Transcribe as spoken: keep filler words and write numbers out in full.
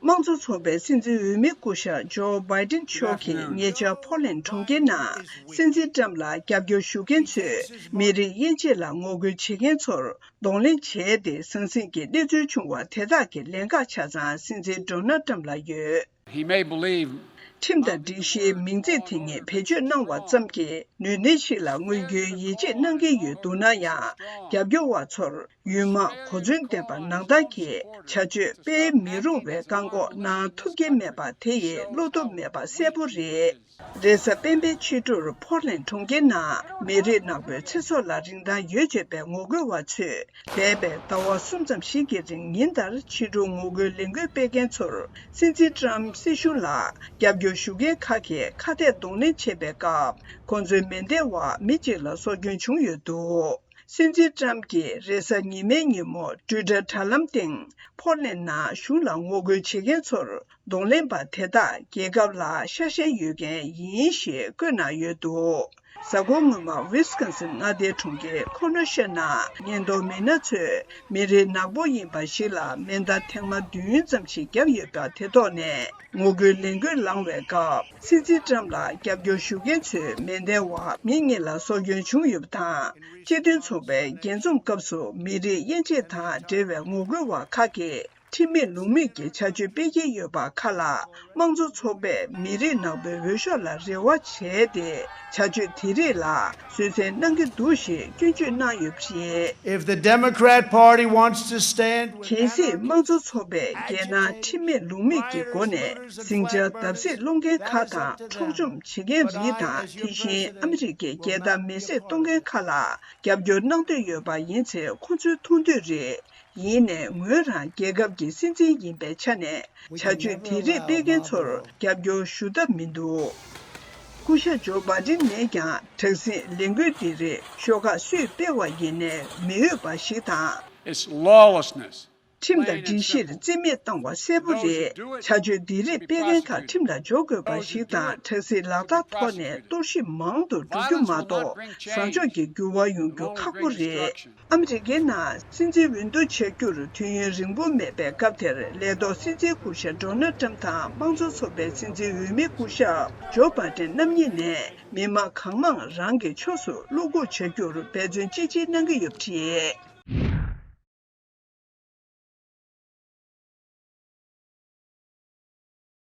དམངས་གཙོ་ཚོགས་པའི་སྲིད་འཛིན་འོས་མི་སྐུ་ཞབས་ཇོ་བྷའི་ཏིན་མཆོག་གིས་ཉེ་ཆར་ཕོ་ལན་གྲོང་ཁྱེར་ནང་སྲིད་འཛིན་ཏྲམ་ལ་རྒྱབ་སྐྱོར་ཞུ་མཁན་ཚོས་མི་རིགས་དབྱེ་འབྱེད་ལ་ངོ་རྒོལ་བྱེད་མཁན་ཚོར་གདོང་ལེན་བྱས་ཏེ། ཟང་ཟིང་གི་གནས་ཚུལ་བྱུང་བ་དེ་དག་གི་ལན་ཁག་ཆ་ཚང་སྲིད་འཛིན་ཌོ་ནལ་ཏྲམ་ལ་ཡོད། He may believe ཁྲིམས་དང་སྒྲིག་གཞིའི་མིང་ཚིག་དེ་ཉིད་བེད་སྤྱོད་གནང་བ་ཙམ་གྱིས་ནུས་ལྡན་ཞིག་ལ་དངོས་བརྒྱུད་ཡིད་ཆེས་གནང་གི་ཡོད་འདུག་ན་ཡང་། རྒྱབ་སྐྱོར་བ་ཚོར་ཡུན་མང་གོ་མཚོན་ལྡན་པ་ནང་ལྟར་གྱི་བྱ་སྤྱོད་སྤེལ་མི་རུང་བའི་བཀག་འགོག་གནང་ཐུབ་ཀྱི་མེད་པ་དེ་ཡིས་བློ་སྟོབས་མེད་པ་གསལ་པོ་རེད། རེས་གཟའ་སྤེན་པའི་ཕྱི་དྲོར་ཕོར་ལན་གྲོང་ཁྱེར་ནང་མི་རིགས་ནག་པོའི་ཚེ་སྲོག་ལ་རིན་ཐང་ཡོད་ཅེས་པའི་ངོ་རྒོལ་བ་ཚོས་འདས་པའི་ཟླ་བ་གསུམ་ཙམ་ཞིག་གི་རིང་ཉིན་ལྟར་ཕྱི་དྲོ་ངོ་རྒོལ་ལས་འགུལ་སྤེལ་མཁན་ཚོར་སྲིད་འཛིན་ཏྲམ་སྲིད་གཞུང་ལ་རྒྱབ་སྐྱོར་ཞུ་མཁན་ཁག་གིས་ཁ་གཏད་གདོང་ལེན་བྱེད་པའི་སྐབས། ཁོང་ཚོའི་མེ་མདའི་འོག་མི་གཅིག་ལ་སྲོག་སྐྱོན་བྱུང་ཡོད་འདུག་སྲིད་འཛིན་ཏྲམ་གྱིས་རེས་གཟའ་ཉི་མའི་ཉིན་མོ་ཊུའི་ཊར་དྲ་ལམ་སྟེང་ཕོར་ལན་ནང་གཞུང་ལ་ངོ་རྒོལ་བྱེད་མཁན་ཚོར་གདོང་ལེན་པ་དེ་དག་རྒྱལ་ཁབ་ལ་ཤ་ཞེན་ཡོད་མཁན་ཡིན་ཞེས་བཀོད་གནང་ཡོད་འདུག་གཟའ་འཁོར་སྔོན་མ་ཝི་སི་ཀོན་སིན་མངའ་སྡེའི་གྲོང་ཁྱེར་ཁོ་ནོ་ཤ་ནང་ཉེན་རྟོག་མི་སྣ་ཚོས་མི་རིགས་ནག་པོ་ཡིན་པ་ཞིག་ལ་མེ་མདའ་ཐེངས་མ་བདུན་ཙམ་ཞིག་བརྒྱབ་ཡོད་པ་དེ་ཐོག་ནས་ངོ་རྒོལ་ལས་འགུལ་ལངས་བའི་སྐབས། སྲིད་འཛིན་ཏྲམ་ལ་རྒྱབ་སྐྱོར་ཞུ་མཁན་ཚོའི་མེ་མདའི་འོག་མི་གཉིས་ལ་སྲོག་སྐྱོན་བྱུང་ཡོད་པ་དང་། སྤྱི་མཐུན་ཚོགས་པའི་རྒྱས་འཛོམས་སྐབས་སུ་མི་རིགས་དབྱེ་འབྱེད་དང་འབྲེལ་བའི་ངོ་རྒོལ་བ་ཁག་གིས་ཁྲིམས་མེད་ལུགས་མེད་ཀྱི་བྱ་སྤྱོད་སྤེལ་གྱི་ཡོད་པ་ཁག་ལ། དམངས་གཙོ་ཚོགས་པས་མི་རིགས་ནག་པོའི་འོས་ཤོག་ལ་རེ་བ་བྱས་ཏེ། བྱ་སྤྱོད་དེ་རིགས་ལ་བཟོད་བསྲན་གནང་གི་འདུག་ཞེས་སྐྱོན་བརྗོད་གནང་ཡོད་པ་རེད། If the Democrat Party wants to stand གལ་སྲིད་དམངས་གཙོ་ཚོགས་པས་རྒྱལ་ནང་ཁྲིམས་མེད་ལུགས་མེད་ཀྱི་སྒོ་ནས་ཟིང་ཆ་བརྡབ་གསིག་སློང་མཁན་ཁག་དང་འཕྲོག་བཅོམ་བྱེད་མཁན་རིགས་དང་། དེ་བཞིན་ཨ་མི་རི་ཀའི་རྒྱལ་དར་མེ་བསྲེགས་གཏོང་མཁན་ཁག་ལ་རྒྱབ་སྐྱོར་གནང་འདོད་ཡོད་པ་ཡིན་ཚེ། ཁོང་ཚོའི་མཐོང་འདོད་རེད། ཡིན་ནའི་ངོས་རང་རྒྱལ་ཁབ་ཀྱི་སྲིད་འཛིན་ཡིན་པའི་ཆ་ནས་བྱ་སྤྱོད་དེ་རིགས་སྤེལ་མཁན་ཚོར་རྒྱབ་སྐྱོར་ཞུ་ཐབས་མི་འདུག་སྐུ་ཞབས་ཇོ་བྷ་ཏིན་ནས་ཀྱང་དྲག་ཟིང་ལས་འགུལ་འདི་རིགས་ཤོག་ཁག་སུས་སྤེལ་བ་ཡིན་ནའི་མི་འོས་པ་ཞིག་དང་། It's lawlessness. ཁྲིམས་དང་སྒྲིག་གཞིར་རྩིས་མེད་བཏང་བ་གསལ་པོ་རེད། བྱ་སྤྱོད་འདི་རིགས་སྤེལ་མཁན་ཁག་ཁྲིམས་ལ་འཇོག་དགོས་པ་ཞིག་དང་། དྲག་ཟིང་ལག་བསྟར་ཐོག་ནས་གཏོར་བཤིག་མང་དུ་འགྲོ་རྒྱུ་མ་གཏོགས། བཟང་ཕྱོགས་ཀྱི་འགྱུར་བ་ཡོང་རྒྱུ་ཁག་པོ་རེད། ཨ་མི་རི་ཀའི་ནང་སྲིད་འཛིན་འོས་བསྡུ་བྱ་རྒྱུར་དུས་ཡུན་རིང་པོ་མེད་པའི་སྐབས་དེར། ལས་ཐོག་སྲིད་འཛིན་སྐུ་ཞབས་ཌོ་ནལ་ཏྲམ་དང་དམངས་གཙོ་ཚོགས་པའི་སྲིད་འཛིན་འོས་མི་སྐུ་ཞབས་ཇོ་བྷ་ཏན་རྣམ་གཉིས་ནས་མི་མང་གང་མང་རང་གི་ཕྱོགས་སུ་བློ་འགུག་བྱ་རྒྱུར་འབད་བརྩོན་ཅི་ཆེ་གནང་གི་ཡོད་པ་རེད།